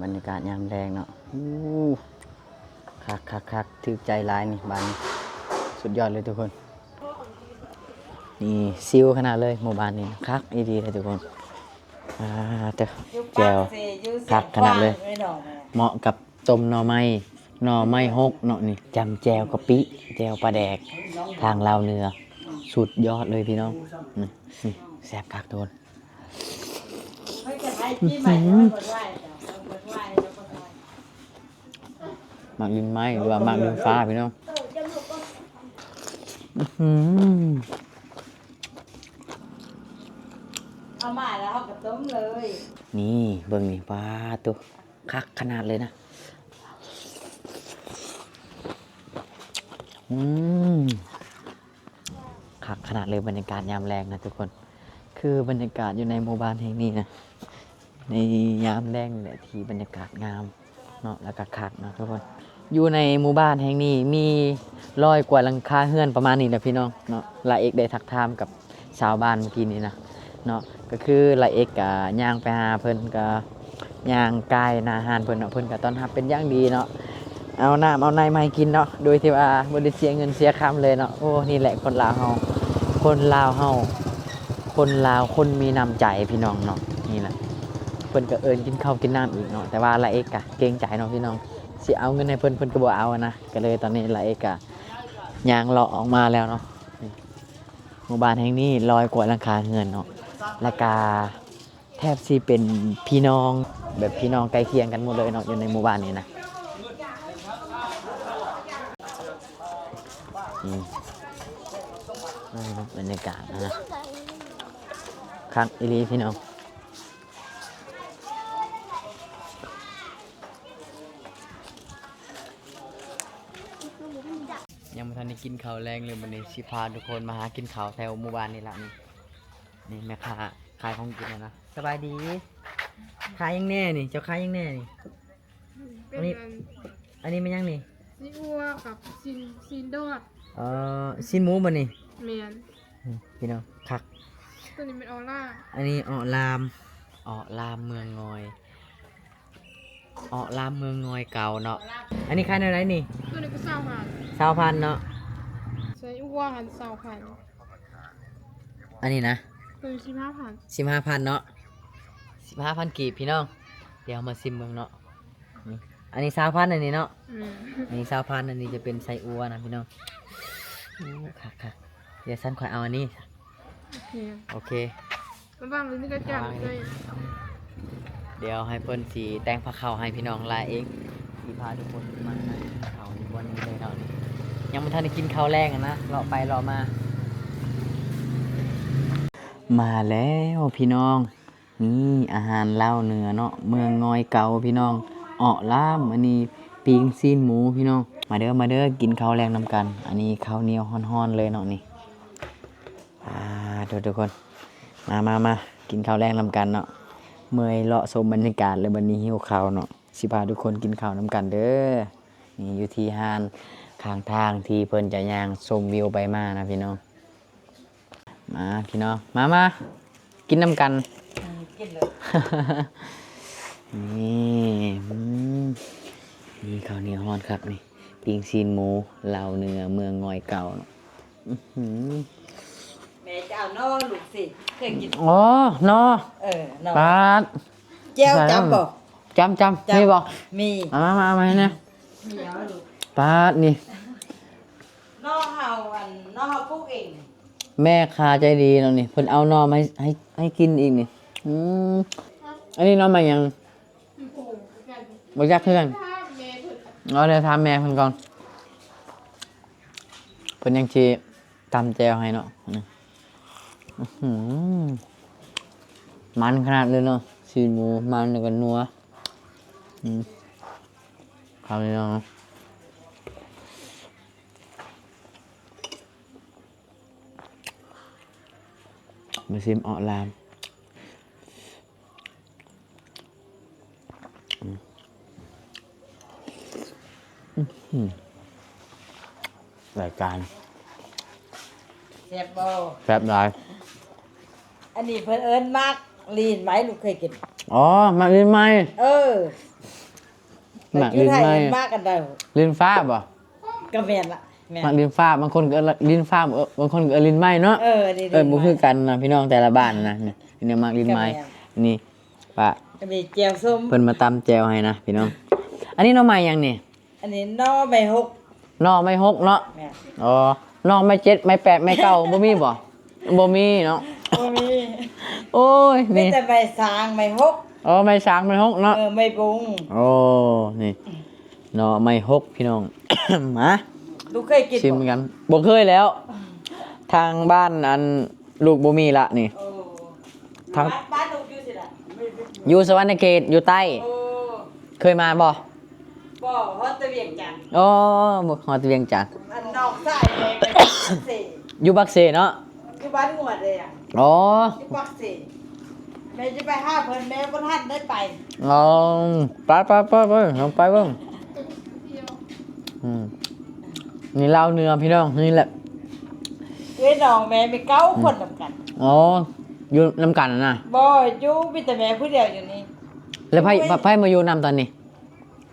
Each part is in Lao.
ບັນຍາກາດຍາມແລງເນາະ. ໂອ້ ຄັກໆໆ ຖືກໃຈຫຼາຍນີ້ ບ້ານນີ້ ສຸດຍອດເລີຍທຸກຄົນ. ນີ້ຊິວຂະໜາດເລີຍ ໝູ່ບ້ານນີ້ ຄັກອີ່ຫຼີເລີຍທຸກຄົນ. ອ່າ ເຕີ ຢູ່ປາກເຊ ຢູ່ແຈ່ວ ຢູ່ຊຽງຂວາງ ຄັກຂະໜາດເລີຍ ເອີຍເນາະ ເໝາະກັບຕົ້ມໜໍ່ໄມ້ ໜໍ່ໄມ້ຫົກເນາະນີ້ ຈ້ຳແຈ່ວກະປິ ແຈ່ວປາແດກ ທາງລາວເໜືອ ສຸດຍອດເລີຍພີ່ນ້ອງ. ນີ້ ນີ້ ແຊບຄັກທຸກຄົນ. ໝາກດິນໄມ້ ຫຼືວ່າໝາກດິນຟ້າພີ່ນ້ອງ. ອື ເອົາມາແລ້ວເຮົາກໍຕົ້ມເລີຍ. ນີ້ເບິ່ງນີ້ ປາໂຕ ຄັກຂະໜາດເລີຍນະ. ອື ຄັກຂະໜາດເລີຍ ບັນຍາກາດຍາມແລງນະທຸກຄົນ. ຄືບັນຍາກາດຢູ່ໃນໝູ່ບ້ານແຫ່ງນີ້ນະ ໃນຍາມແລງນີ້ແຫຼະທີ່ບັນຍາກາດງາມເນາະ ແລ້ວກໍຄັກເນາະທຸກຄົນ. ຢູ່ໃນໝູ່ບ້ານແຫ່ງນີ້ມີຮ້ອຍກວ່າຫຼັງຄາເຮືອນປະມານນີ້ແຫຼະພີ່ນ້ອງເນາະ. ລາເອກໄດ້ທັກຖາມກັບຊາວບ້ານມື້ກີ້ນີ້ນະເນາະ ກໍຄືລາເອກກະຍ່າງໄປຫາເພິ່ນ ກະຍ່າງກາຍໜ້າຮ້ານເພິ່ນເນາະ ເພິ່ນກະຕ້ອນຮັບເປັນຢ່າງດີເນາະ. ເອົານ້ຳເອົາໃນມາໃຫ້ກິນເນາະ ໂດຍທີ່ວ່າບໍ່ໄດ້ເສຍເງິນເສຍຄຳເລີຍເນາະ. ໂອ້ ນີ້ແຫຼະຄົນລາວເຮົາ ຄົນລາວເຮົາ ຄົນລາວຄົນມີນ້ຳໃຈພີ່ນ້ອງເນາະ. ນີ້ແຫຼະ ເພິ່ນກໍເອີ້ນກິນເຂົ້າກິນນ້ຳອີກເນາະ ແຕ່ວ່າລາເອກກະເກງໃຈເນາະພີ່ນ້ອງ ຊິເອົາເງິນໃຫ້ເພິ່ນ ເພິ່ນກໍບໍ່ເອົານະ. ກໍເລີຍຕອນນີ້ລາເອກກະຍ່າງເລາະອອກມາແລ້ວເນາະ. ນີ້ ໝູ່ບ້ານແຫ່ງນີ້ຮ້ອຍກວ່າຫຼັງຄາເຮືອນເນາະ ແລ້ວກະ ແທບຊິເປັນພີ່ນ້ອງ ແບບພີ່ນ້ອງໃກ້ຄຽງກັນໝົດເລີຍເນາະ ຢູ່ໃນໝູ່ບ້ານນີ້ນະ. ອືມ ບັນຍາກາດນະ ຄັກອີ່ຫຼີພີ່ນ້ອງ. ຍັງບໍ່ທັນໄດ້ກິນເຂົ້າແລງເລີຍ ມື້ນີ້ຊິພາທຸກຄົນມາຫາກິນເຂົ້າແຖວໝູ່ບ້ານນີ້ລະ. ນີ້ ນີ້ແມ່ຄ້າຂາຍຂອງກິນນະ. ສະບາຍດີ ຂາຍຫຍັງແດ່ນີ້? ເຈົ້າຂາຍຫຍັງແດ່ນີ້? ອັນນີ້ ອັນ ອັນນີ້ແມ່ນຫຍັງນີ້? ຊີ້ນອົ່ວກັບຊີ້ນ ຊີ້ນດອດ. ເອີ ຊີ້ນໝູບໍ່ນີ້? ແມ່ນ. ອືມ ພີ່ນ້ອງ ຄັກ. ໂຕນີ້ແມ່ນເອາະລາມ ອັນນີ້ເອາະລາມ ເອາະລາມເມືອງງອຍ. ເອາະລາມເມືອງງອຍເກົ່າເນາະ. ອັນນີ້ຂາຍແນວໃດນີ້? ໂຕນີ້ກໍຊາວພັນ. ຊາວພັນເນາະ. ໃສ່ອົ່ວຫັ້ນຊາວພັນ. ອັນນີ້ນະ? ໂຕນີ້ສິບຫ້າພັນ. ສິບຫ້າພັນເນາະ ສິບຫ້າພັນກີບພີ່ນ້ອງ. ດຽວເຮົາມາຊິມເບິ່ງເນາະ. ນີ້ ອັນນີ້ຊາວພັນ ອັນນີ້ເນາະ. ແມ່ນ. ອັນນີ້ຊາວພັນ ອັນນີ້ຈະເປັນໄສ້ອົ່ວນະພີ່ນ້ອງ. ໂອ້ ຄັກໆ. ດຽວຊັ້ນຂ້ອຍເອົາອັນນີ້. ໂອເຄ ໂອເຄ. ລະຫວ່າງນີ້ກໍຈຳໃສ່ ດຽວໃຫ້ເພິ່ນຊິແຕ່ງພາເຂົ້າໃຫ້ພີ່ນ້ອງລາເອງ ຊິພາທຸກຄົນມານັ່ງກິນເຂົ້າຢູ່ບ່ອນນີ້ເລີຍເນາະ. ຍັງບໍ່ທັນໄດ້ກິນເຂົ້າແລງນະ ເລາະໄປເລາະມາ. ມາແລ້ວພີ່ນ້ອງ ນີ້ອາຫານລາວເໜືອເນາະ ເມືອງງອຍເກົ່າພີ່ນ້ອງ. ເອາະລາມ ອັນນີ້ປີ້ງຊີ້ນໝູພີ່ນ້ອງ. ມາເດີ ມາເດີ ກິນເຂົ້າແລງນຳກັນ. ອັນນີ້ເຂົ້າໜຽວຮ້ອນໆເລີຍເນາະນີ້. ອ່າ ທຸກຄົນ ມາ ມາ ມາ ກິນເຂົ້າແລງນຳກັນເນາະ. ເມື່ອຍເລາະຊົມບັນຍາກາດແລ້ວ ບັດນີ້ຫິວເຂົ້າເນາະ. ຊິພາທຸກຄົນກິນເຂົ້ານຳກັນເດີ. ນີ້ຢູ່ທີ່ຮ້ານຂ້າງທາງທີ່ເພິ່ນຈະຍ່າງຊົມວິວໄປມານະພີ່ນ້ອງ. ມາພີ່ນ້ອງ ມາ ມາ ກິນນຳກັນ. ອືມ ກິນເລີຍ. ນີ້ ອືມ ນີ້ເຂົ້າໜຽວຮ້ອນຄັກນີ້. ປີ້ງຊີ້ນໝູລາວເໜືອເມືອງງອຍເກົ່າ. ອືຫື ແມ່ຈະເອົາໜໍ່ລູກຊິ ເຄີຍກິນ? ອໍ ໜໍ່ ເອີ ໜໍ່ ປາດ ແຈ່ວຈຳບໍ່? ຈຳ ຈຳ ມີບໍ່? ມີ ເອົາມາ ເອົາມາໃຫ້ແດ່. ມີເອົາລູກ ປາດ ນີ້ ໜໍ່ເຮົາ ອັນ ໜໍ່ເຮົາປູກເອງ. ແມ່ຄ້າໃຈດີເນາະນີ້ ເພິ່ນເອົາໜໍ່ມາໃຫ້ ໃຫ້ ໃຫ້ກິນອີກນີ້. ອືມ ອັນນີ້ໜໍ່ໄມ້ຫຍັງ? ບໍ່ຈັກຄືກັນ. ເອົາ ດຽວຖາມແມ່ເພິ່ນກ່ອນ ເພິ່ນຍັງຊິຕຳແຈ່ວໃຫ້ເນາະ. ອືມ ມັນຂະໜາດເລີຍເນາະ ຊີ້ນໝູມັນ ແລ້ວກໍນົວ. ອືມ ເຂົ້ານີ້ເນາະ ມາຊິມເອາະລາມ. ອືມ ອືມ ລາຍການ ແຊບບໍ່? ແຊບຫຼາຍ. ອັນນີ້ເພິ່ນເອີ້ນໝາກລີນໄມ້ ລູກເຄີຍກິນ? ອໍ ໝາກລິນໄມ້ ເອີ ໝາກລິນໄມ້ ມາກັນໄດ້ ລິນຟ້າບໍ່? ກໍແມ່ນລະ ແມ່ນ ໝາກລິນຟ້າ ບາງຄົນກໍເອີ້ນລິນຟ້າ ເອີ ບາງຄົນກໍເອີ້ນລິນໄມ້ເນາະ ເອີ ເອີ້ນບໍ່ຄືກັນນະພີ່ນ້ອງ ແຕ່ລະບ້ານນະ ນີ້ ນີ້ໝາກລິນໄມ້ ກໍແມ່ນ ນີ້ ປະ ອັນນີ້ແຈ່ວສົ້ມ ເພິ່ນມາຕຳແຈ່ວໃຫ້ນະພີ່ນ້ອງ ອັນນີ້ໜໍ່ໄມ້ຫຍັງນີ້? ອັນນີ້ໜໍ່ໄມ້ຫົກ ໜໍ່ໄມ້ຫົກເນາະ ແມ່ນ ອໍ ໜໍ່ໄມ້ເຈັດ ໄມ້ແປດ ໄມ້ເກົ້າ ບໍ່ມີບໍ່? ບໍ່ມີເນາະ ບໍ່ມີ ໂອ້ຍ ມີ ມີແຕ່ໄມ້ສາງ ໄມ້ຫົກ ອໍ ໄມ້ສາງ ໄມ້ຫົກເນາະ ເອີ ໄມ້ບຸງ ໂອ້ ນີ້ ໜໍ່ໄມ້ຫົກພີ່ນ້ອງ ມາ ລູກເຄີຍກິນ ຊິມກັນ ບໍ່ເຄີຍແລ້ວ ທາງບ້ານອັນ ລູກບໍ່ມີລະນີ້ ໂອ້ ທາງ ບ້ານ ບ້ານລູກຢູ່ໃສລະ? ຢູ່ສະຫວັນນະເຂດ ຢູ່ໃຕ້ ໂອ້ ເຄີຍມາບໍ່? ບໍ່ ຮອດແຕ່ວຽງຈັນ ອໍ ບໍ່ ຮອດແຕ່ວຽງຈັນ ອັນນ້ອງຊາຍແມ່ກໍຢູ່ປາກເຊ ຢູ່ປາກເຊເນາະ ຢູ່ບ້ານງວດເດ້ ອໍ ຢູ່ປາກເຊ ແມ່ຈະໄປຫາເພິ່ນ ແມ່ບໍ່ທັນໄດ້ໄປ ອໍ ໄປໆໆໆ ລອງໄປເບິ່ງ ອືມ ນີ້ລາວເໜືອພີ່ນ້ອງ ນີ້ແຫຼະ ເອື້ອຍນ້ອງແມ່ມີເກົ້າຄົນນຳກັນ ອໍ ຢູ່ນຳກັນນະ ບໍ່ ຢູ່ມີແຕ່ແມ່ຜູ້ດຽວຢູ່ນີ້ ແລ້ວໃຜ ໃຜມາຢູ່ນຳຕອນນີ້?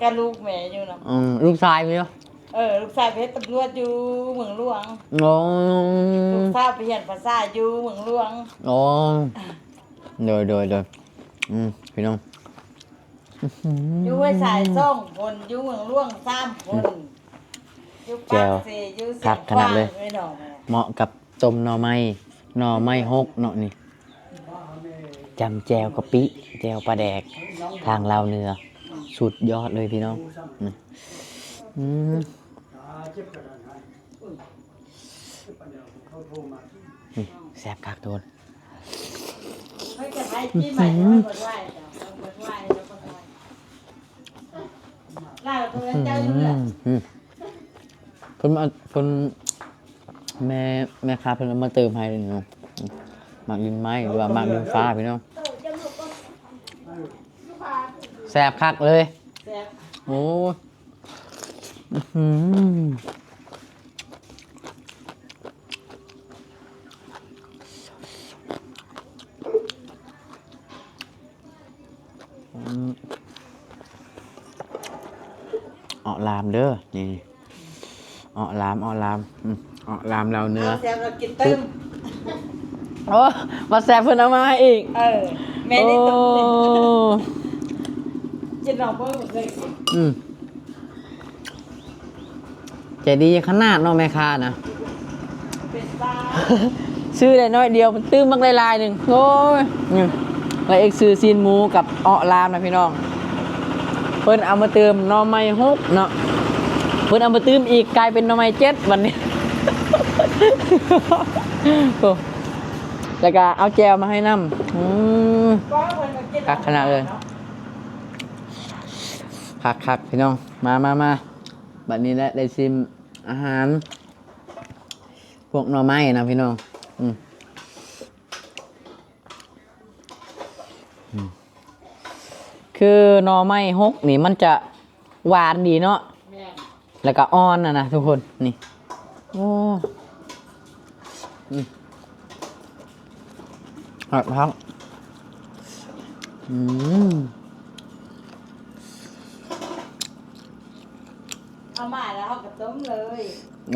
ກະລູກແມ່ຢູ່ນຳ ອືມ ລູກຊາຍແມ່ນບໍ່? ເອີ ລູກຊາຍໄປເຮັດຕຳຫຼວດຢູ່ເມືອງຫຼວງ ອໍ ລູກສາວໄປຮຽນພາສາຢູ່ເມືອງຫຼວງ ອໍ ໂດຍໆໆ ອືມ ພີ່ນ້ອງ ອື ຢູ່ຫ້ວຍຊາຍສອງຄົນ ຢູ່ເມືອງຫຼວງສາມຄົນ ອືມ ຢູ່ປາກເຊ ຢູ່ຊຽງຂວາງ ເໝາະກັບຕົ້ມໜໍ່ໄມ້ ໜໍ່ໄມ້ຫົກເນາະນີ້ ຈ້ຳແຈ່ວກະປິ ແຈ່ວປາແດກ ທາງລາວເໜືອ ສຸດຍອດເລີຍພີ່ນ້ອງ ອືມ ແຊບຄັກທຸກຄົນ ອືມ ເພິ່ນມາ ເພິ່ນ ແມ່ ແມ່ຄ້າເພິ່ນເອົາມາຕື່ມໃຫ້ເນາະ ໝາກລິນໄມ້ ຫຼືວ່າໝາກລິນຟ້າພີ່ນ້ອງ ແຊບຄັກເລີຍ ແຊບ ໂອ້ຍ ອື ອືມ ເອາະລາມເດີ ນີ້ ເອາະລາມ ເອາະລາມ ອືມ ເອາະລາມລາວເໜືອ ເອົາແຊມລະກິນຕື່ມ ໂອ້ ມາແຊມເພິ່ນເອົາມາໃຫ້ອີກ ເອີ ແມ່ນີ້ຕົ້ມ ໂອ້ ກິນລອງເບິ່ງ ບໍ່ເຄີຍກິນ ອືມ ໃຈດີຂະໜາດເນາະແມ່ຄ້ານະ ເປັນຕາ ຊື້ໄດ້ໜ້ອຍດຽວ ຕື່ມບັກຫຼາຍໆໜຶ່ງ ໂອ້ຍ ນີ້ ລະເອັກຊື້ຊີ້ນໝູກັບເອາະລາມນະພີ່ນ້ອງ ເພິ່ນເອົາມາຕື່ມໜໍ່ໄມ້ຫົກເນາະ ເພິ່ນເອົາມາຕື່ມອີກ ກາຍເປັນໜໍ່ໄມ້ເຈັດບັດນີ້ ໂອ້ ລະກະເອົາແຈ່ວມາໃຫ້ນຳ ອືມ ຄັກຂະໜາດເລີຍ ຄັກໆ ພີ່ນ້ອງ ມາໆໆ ບັດນີ້ແຫຼະ ໄດ້ຊິມອາຫານ ພວກໜໍ່ໄມ້ນະພີ່ນ້ອງ ອືມ ອືມ ຄືໜໍ່ໄມ້ຫົກນີ້ມັນຈະຫວານດີເນາະ ແມ່ນ ແລ້ວກໍອ່ອນນະ ນະທຸກຄົນ ນີ້ ໂອ້ ອືມ ຄັກໆ ອືມ ເອົາມາແລ້ວເຮົາກໍຕົ້ມເລີຍ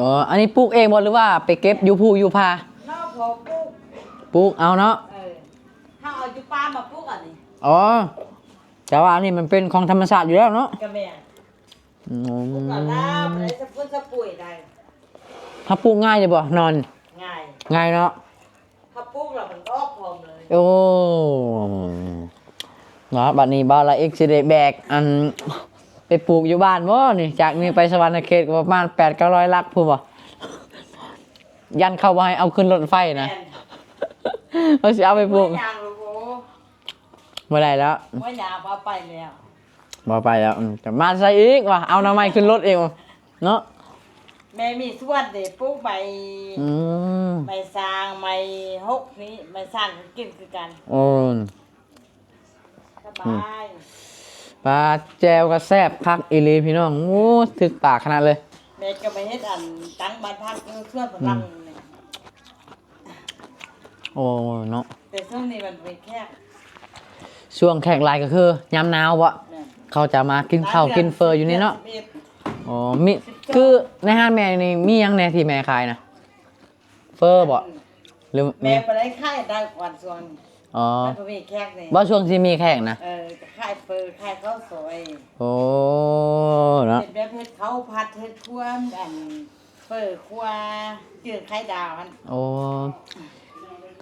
ອໍ ອັນນີ້ປູກເອງບໍ່ ຫຼືວ່າໄປເກັບຢູ່ພູຢູ່ພາ? ເນາະ ພໍປູກ ປູກເອົາເນາະ ເອີ ເຮົາເອົາຢູ່ປ່າມາປູກອັນນີ້ ອໍ ແຕ່ວ່າອັນນີ້ມັນເປັນຂອງທຳມະຊາດຢູ່ແລ້ວເນາະ ກໍແມ່ນ ອືມ ປູກກໍໄດ້ ບໍ່ໄດ້ສະປຸນສະປຸຍໄດ້ ເຮົາປູກງ່າຍຢູ່ບໍ່ ໜໍ່? ງ່າຍ ງ່າຍເນາະ ຖ້າປູກແລ້ວມັນອອກພ້ອມເລີຍ ໂອ້ ເນາະ ບັດນີ້ບ່າວລາເອັກຊິໄດ້ແບກອັນ ໄປປູກຢູ່ບ້ານບໍ່ນີ້ ຈາກນີ້ໄປສະຫວັນນະເຂດກໍປະມານແປດເກົ້າຮ້ອຍຫຼັກພຸ້ນບໍ່ ຢ້ານເຂົາບໍ່ໃຫ້ເອົາຂຶ້ນລົດໄຟນະ ແມ່ນ ເຮົາຊິເອົາໄປປູກ ບໍ່ໄດ້ຫຍັງ ໂອ້ ບໍ່ໄດ້ແລ້ວ ບໍ່ຢາກ ບໍ່ເອົາໄປແລ້ວ ບໍ່ໄປແລ້ວ ອືມ ຈະມາໃສ່ອີກວ່າ ເອົາໜໍ່ໄມ້ຂຶ້ນລົດອີກເນາະ ແມ່ມີສວນເດ້ ປູກໃບ ອືມ ໃບສາງ ໃບຫົກນີ້ ໃບສາງກໍກິນຄືກັນ ໂອ້ ສະບາຍ ອືມ ປາແຈ່ວກໍແຊບຄັກອີ່ຫຼີພີ່ນ້ອງ ໂອ້ ຖືກປາກຂະໜາດເລີຍ ແມ່ກໍໄປເຮັດອັນ ຕັ້ງບ້ານພັກຢູ່ສວນຝຣັ່ງ ອືມ ນີ້ ໂອ້ ເນາະ ແຕ່ຊ່ວງນີ້ມັນເປັນແຂກ ຊ່ວງແຂກຫຼາຍກໍຄືຍາມໜາວບໍ? ແມ່ນ. ເຂົາຈະມາກິນເຂົ້າກິນເຝີຢູ່ນີ້ເນາະ? ສິບເອັດ. ອໍ ມີ ສິບສອງ ຄືໃນຮ້ານແມ່ນີ້ມີຫຍັງແດ່ທີ່ແມ່ຂາຍນະ? ເຝີບໍ? ຫຼືແມ່ ແມ່ບໍ່ໄດ້ຂາຍໄດ້ກ່ອນຊ່ວງ ອໍ ມັນບໍ່ມີແຂກນີ້ ບໍ່ ຊ່ວງທີ່ມີແຂກນະ? ເອີ ຈະຂາຍເຝີ ຂາຍເຂົ້າຊອຍ. ໂອ້ ເນາະ ເຮັດແບບເຮັດເຂົ້າຜັດ ເຮັດຄົວ ອັນ ເຝີຄົວ ຈືນໄຂ່ດາວຫັ້ນ. ໂອ້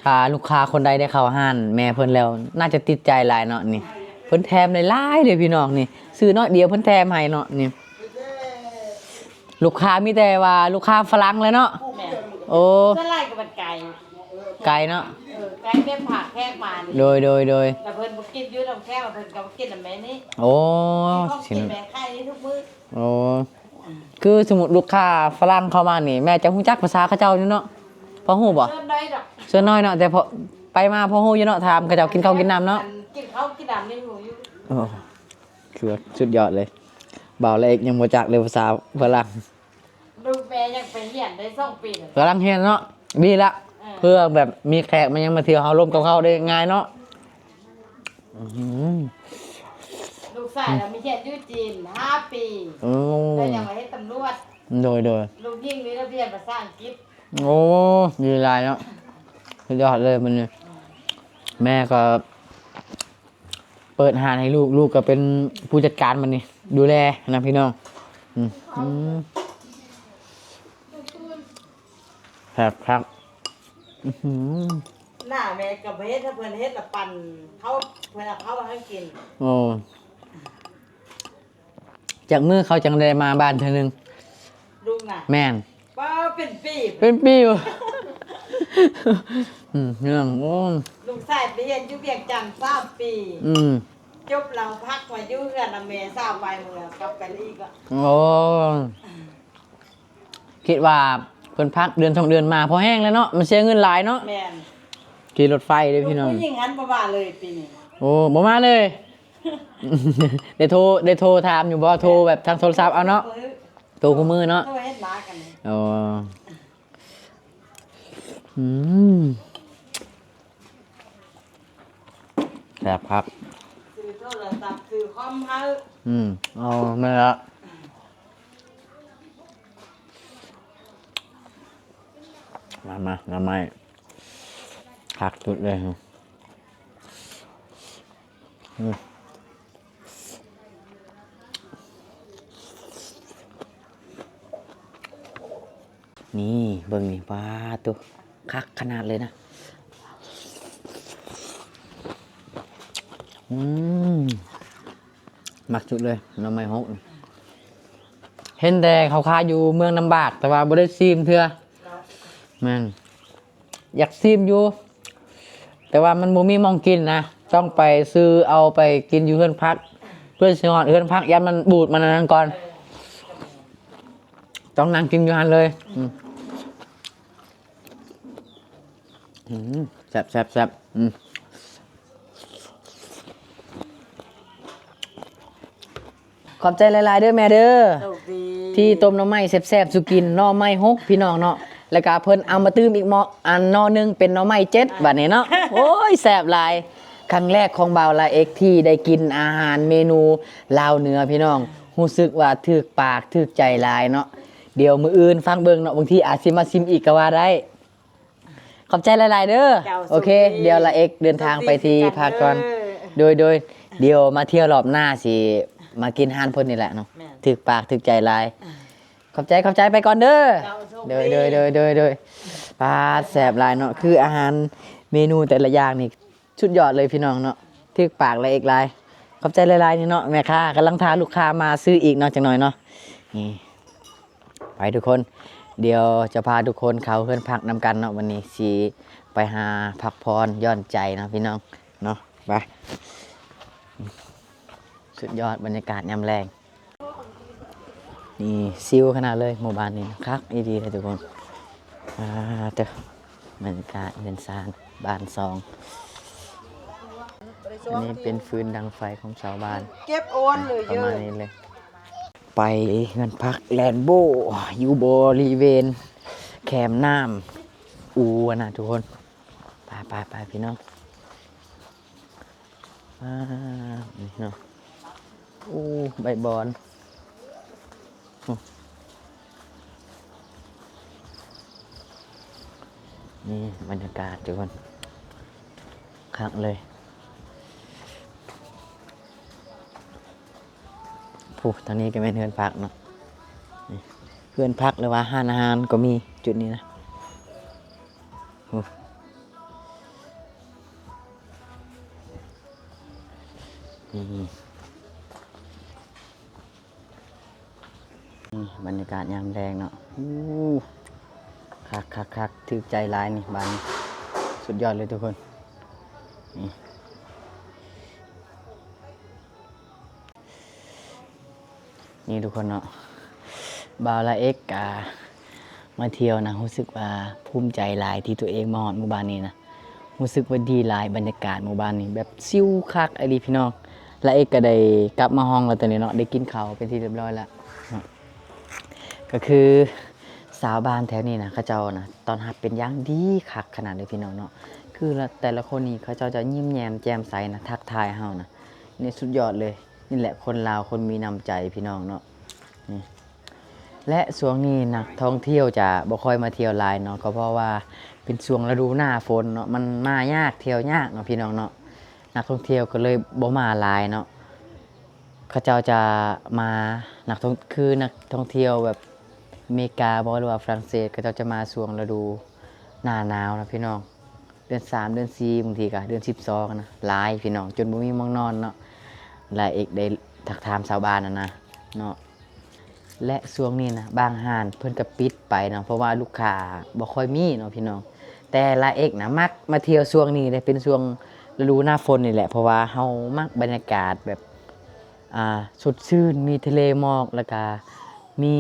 ຖ້າລູກຄ້າຄົນໃດໄດ້ເຂົ້າຮ້ານແມ່ເພິ່ນແລ້ວ ໜ້າຈະຕິດໃຈຫຼາຍເນາະນີ້. ເພິ່ນແຖມຫຼາຍໆເດ້ພີ່ນ້ອງນີ້ ຊື້ໜ້ອຍດຽວເພິ່ນແຖມໃຫ້ເນາະນີ້. ລູກຄ້າມີແຕ່ວ່າລູກຄ້າຝຣັ່ງແຫຼະເນາະ. ແມ່ນ. ໂອ້ ສ່ວນຫຼາຍກໍມັນໄກ ໄກເນາະ. ເອີ ໄກແບບພາແຂກມານີ້. ໂດຍ ໂດຍ ໂດຍ. ແຕ່ເພິ່ນບໍ່ກິນຢູ່ນຳແຂກ ເພິ່ນກໍມາກິນນຳແມ່ນີ້. ໂອ້ ຂອງກິນແມ່ຂາຍນີ້ທຸກມື້. ໂອ້ ຄືສົມມຸດລູກຄ້າຝຣັ່ງເຂົ້າມານີ້ ແມ່ຈະຮູ້ຈັກພາສາເຂົາເຈົ້າຢູ່ເນາະ? ພໍຮູ້ບໍ່? ສ່ວນໜ້ອຍດອກ ສ່ວນໜ້ອຍເນາະ ແຕ່ພໍ ໄປມາພໍຮູ້ຢູ່ເນາະ ຖາມເຂົາເຈົ້າກິນເຂົ້າກິນນ້ຳເນາະ. ອັນກິນເຂົ້າກິນນ້ຳນີ້ຮູ້ຢູ່. ໂອ້ ຄືວ່າສຸດຍອດເລີຍ. ບ່າວລາເອັກຍັງບໍ່ຈັກເລີຍພາສາຝຣັ່ງ. ລູກແມ່ຍັງໄປຮຽນໄດ້ສອງປີ. ກຳລັງຮຽນເນາະ ດີລະ. ເອີ ເພື່ອແບບມີແຂກມາຫຍັງມາທ່ຽວ ເຮົາລົມກັບເຂົາໄດ້ງ່າຍເນາະ. ອືມ ລູກຊາຍລະມີຮຽນຢູ່ຈີນຫ້າປີ. ໂອ້ ແລ້ວຍັງມາເຮັດຕຳຫຼວດ. ໂດຍ ໂດຍ. ລູກຍິງນີ້ລະຮຽນພາສາອັງກິດ. ໂອ້ ດີຫຼາຍເນາະ ສຸດຍອດເລີຍມື້ນີ້. ແມ່ກໍເປີດຮ້ານໃຫ້ລູກ ລູກກໍເປັນຜູ້ຈັດການບັດນີ້ ດູແລນະພີ່ນ້ອງ. ອືມ ອືມ ແຊບຄັກ. ອືຫື ໜ້າແມ່ກໍບໍ່ເຮັດ ຖ້າເພິ່ນເຮັດລະປັ່ນເຂົ້າ ເພິ່ນເອົາເຂົ້າມາໃຫ້ກິນ. ໂອ້ ຈັກມື້ເຂົາຈັ່ງໄດ້ມາບ້ານເທື່ອໜຶ່ງ? ລູກນະ? ແມ່ນ. ປ້າ ເປັນປີ ເປັນປີຢູ່. ອືມ ເລື່ອງ ໂອ້ ລູກຊາຍໄປຮຽນຢູ່ວຽງຈັນສາມປີ. ອືມ ຈົບແລ້ວພັກມາຢູ່ເຮືອນນຳແມ່ຊາວປາຍມື້ ກັບໄປອີກ. ໂອ້ ຄິດວ່າເພິ່ນພັກເດືອນສອງເດືອນມາພໍແຮງແລ້ວເນາະ ມັນເສຍເງິນຫຼາຍເນາະ. ແມ່ນ. ຂີ່ລົດໄຟເດ້ພີ່ນ້ອງ. ຜູ້ຍິງຫັ້ນບໍ່ມາເລີຍປີນີ້. ໂອ້ ບໍ່ມາເລີຍ. ໄດ້ໂທ ໄດ້ໂທຖາມຢູ່ບໍ່? ໂທແບບທາງໂທລະສັບເອົາເນາະ. ໂທຄູ່ມື້ເນາະ. ໂອ້ ອືມ ແຊບຄັກ. ຊື້ໂທລະສັບ ຊື້ຄອມໃຫ້. ອືມ ເອົາແມ່ນລະ. ມາ ມາ ໜໍ່ໄມ້ ຄັກສຸດເລີຍ. ອືມ ນີ້ເບິ່ງນີ້ ປາດໂທ້ ຄັກຂະໜາດເລີຍນະ. ອືມ ມັກສຸດເລີຍ ໜໍ່ໄມ້ຮົກ. ເຫັນແຕ່ເຂົາຂາຍຢູ່ເມືອງນ້ຳບາກ ແຕ່ວ່າບໍ່ໄດ້ຊີມເທື່ອ. ແມ່ນ. ຢາກຊີມຢູ່ ແຕ່ວ່າມັນບໍ່ມີໝ່ອງກິນນະ ຕ້ອງໄປຊື້ເອົາໄປກິນຢູ່ເຮືອນພັກ ເພື່ອຊິຮອດເຮືອນພັກ ຢ້ານມັນບູດມັນອັນນັ້ນກ່ອນ. ຕ້ອງນັ່ງກິນຢູ່ຫັ້ນເລີຍ. ອືມ ອືມ ແຊບໆໆ. ອືມ ຂອບໃຈຫຼາຍໆເດີແມ່ເດີ ໂຊກດີ ທີ່ຕົ້ມໜໍ່ໄມ້ແຊບໆສູ່ກິນ. ໜໍ່ໄມ້ຫົກພີ່ນ້ອງເນາະ ແລ້ວກະເພິ່ນເອົາມາຕື່ມອີກເໝາະ ອັນໜໍ່ໜຶ່ງເປັນໜໍ່ໄມ້ເຈັດ ບາດນີ້ເນາະ. ໂອ້ຍ ແຊບຫຼາຍ. ຄັ້ງແລກຂອງບ່າວລາເອັກທີ່ໄດ້ກິນອາຫານເມນູລາວເໜືອພີ່ນ້ອງ ຮູ້ສຶກວ່າຖືກປາກຖືກໃຈຫຼາຍເນາະ. ດຽວມື້ອື່ນຟັງເບິ່ງເນາະ ບາງທີອາດຊິມາຊິມອີກກໍວ່າໄດ້. ຂອບໃຈຫຼາຍໆເດີ. ເຈົ້າ ໂອເຄ ໂຊກດີ ດຽວລາເອັກເດີນທາງໄປທີ່ພັກກ່ອນ. ໂຊກດີຄືກັນເດີ. ໂດຍໆ ດຽວມາທ່ຽວລອບໜ້າຊິມາກິນຮ້ານເພິ່ນນີ້ແຫຼະເນາະ. ແມ່ນ. ຖືກປາກຖືກໃຈຫຼາຍ. ອ່າ ຂອບໃຈ ຂອບໃຈ ໄປກ່ອນເດີ. ເຈົ້າ ໂຊກດີ. ໂດຍໆໆໆ. ປາດ ແຊບຫຼາຍເນາະ ຄືອາຫານເມນູແຕ່ລະຢ່າງນີ້ ສຸດຍອດເລີຍພີ່ນ້ອງເນາະ ຖືກປາກລາເອັກຫຼາຍ. ຂອບໃຈຫຼາຍໆນີ້ເນາະ ແມ່ຄ້າກຳລັງຖ້າລູກຄ້າມາຊື້ອີກເນາະ ຈັກໜ້ອຍເນາະ. ນີ້ ໄປທຸກຄົນ ດຽວຈະພາທຸກຄົນເຂົ້າເຮືອນພັກນຳກັນເນາະ. ວັນນີ້ຊິໄປຫາພັກຜ່ອນຢ່ອນໃຈເນາະພີ່ນ້ອງເນາະ. ໄປ ສຸດຍອດບັນຍາກາດຍາມແລງ. ນີ້ຊິວຂະໜາດເລີຍ ໝູ່ບ້ານນີ້ຄັກອີ່ຫຼີເລີຍທຸກຄົນ. ອ່າ ເຕີ ບັນຍາກາດເຮືອນຊານບ້ານຊ່ອງ. ອັນນີ້ເປັນຟືນດັງໄຟຂອງຊາວບ້ານ ເກັບໂອນເລີຍ ປະມານນີ້ເລີຍ. ໄປເຮືອນພັກແລນໂບ ຢູ່ບໍລິເວນແຄມນ້ຳອູນນະທຸກຄົນ. ໄປໆໆ ພີ່ນ້ອງ. ອ່າ ນີ້ເນາະ ໂອ້ ໃບບອນ ໂອ້ ນີ້ບັນຍາກາດທຸກຄົນ ຄັກເລີຍ. ໂອ້ ທາງນີ້ກໍແມ່ນເຮືອນພັກເນາະ ນີ້ ເຮືອນພັກ ຫຼືວ່າຮ້ານອາຫານກໍມີຈຸດນີ້ນະ ໂອ້ ນີ້ ນີ້ບັນຍາກາດຍາມແລງເນາະ ໂອ້ ຄັກໆໆ ຖືກໃຈຫຼາຍນີ້ ບ້ານນີ້ ສຸດຍອດເລີຍທຸກຄົນ ນີ້ ນີ້ທຸກຄົນເນາະ ບ່າວລາເອັກກະມາທ່ຽວນະ ຮູ້ສຶກວ່າພູມໃຈຫຼາຍທີ່ຕົວເອງມາຮອດໝູ່ບ້ານນີ້ນະ ຮູ້ສຶກວ່າດີຫຼາຍ ບັນຍາກາດໝູ່ບ້ານນີ້ແບບຊິວຄັກອີ່ຫຼີພີ່ນ້ອງ. ລາເອັກກະໄດ້ກັບມາຫ້ອງແລ້ວຕອນນີ້ເນາະ ໄດ້ກິນເຂົ້າເປັນທີ່ຮຽບຮ້ອຍແລ້ວເນາະ ກະຄືຊາວບ້ານແຖວນີ້ນະ ເຂົາເຈົ້ານະຕ້ອນຮັບເປັນຢ່າງດີຄັກຂະໜາດເລີຍພີ່ນ້ອງເນາະ ຄືແຕ່ລະຄົນນີ້ເຂົາເຈົ້າຈະຍິ້ມແຍ້ມແຈ່ມໃສນະ ທັກທາຍເຮົານະ ນີ້ສຸດຍອດເລີຍ. ນີ້ແຫຼະຄົນລາວຄົນມີນ້ຳໃຈພີ່ນ້ອງເນາະ ນີ້ ແລະຊ່ວງນີ້ນັກທ່ອງທ່ຽວຈະບໍ່ຄ່ອຍມາທ່ຽວຫຼາຍເນາະ ກໍເພາະວ່າເປັນຊ່ວງລະດູໜ້າຝົນເນາະ ມັນມາຍາກ ທ່ຽວຍາກເນາະພີ່ນ້ອງເນາະ ນັກທ່ອງທ່ຽວກໍເລີຍບໍ່ມາຫຼາຍເນາະ. ເຂົາເຈົ້າຈະມາ ນັກທ່ອງ ຄືນັກທ່ອງທ່ຽວແບບອາເມລິກາບໍ ຫຼືວ່າຝຣັ່ງເສດ ເຂົາເຈົ້າຈະມາຊ່ວງລະດູໜ້າໜາວນະພີ່ນ້ອງ ເດືອນສາມ ເດືອນສີ່ ບາງທີກະເດືອນສິບສອງນະ ຫຼາຍພີ່ນ້ອງ ຈົນບໍ່ມີໝ່ອງນອນເນາະ. ລາເອັກໄດ້ທັກຖາມຊາວບ້ານຫັ້ນນະເນາະ ແລະຊ່ວງນີ້ນະ ບາງຮ້ານເພິ່ນກະປິດໄປເນາະ ເພາະວ່າລູກຄ້າບໍ່ຄ່ອຍມີເນາະພີ່ນ້ອງ. ແຕ່ລາເອັກນະມັກມາທ່ຽວຊ່ວງນີ້ເດ້ ເປັນຊ່ວງລະດູໜ້າຝົນນີ້ແຫຼະ ເພາະວ່າເຮົາມັກບັນຍາກາດແບບ ອ່າ ສົດຊື່ນ ມີທະເລໝອກ ແລ້ວກະມີ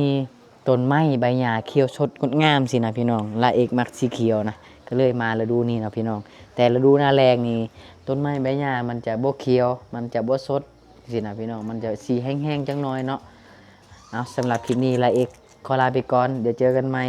ຕົ້ນໄມ້ໃບຫຍ້າຂຽວສົດງົດງາມຊີ້ນະພີ່ນ້ອງ. ລາເອັກມັກສີຂຽວນະ ກະເລີຍມາລະດູນີ້ເນາະພີ່ນ້ອງ. ແຕ່ລະດູໜ້າແລ້ງນີ້ ຕົ້ນໄມ້ໃບຫຍ້າມັນຈະບໍ່ຂຽວ ມັນຈະບໍ່ສົດ ຊີ້ນະພີ່ນ້ອງ ມັນຈະສີແຫ້ງໆຈັກໜ້ອຍເນາະ. ເອົາ ສຳລັບຄລິບນີ້ລາເອັກຂໍລາໄປກ່ອນ ດຽວເຈີກັນໃໝ່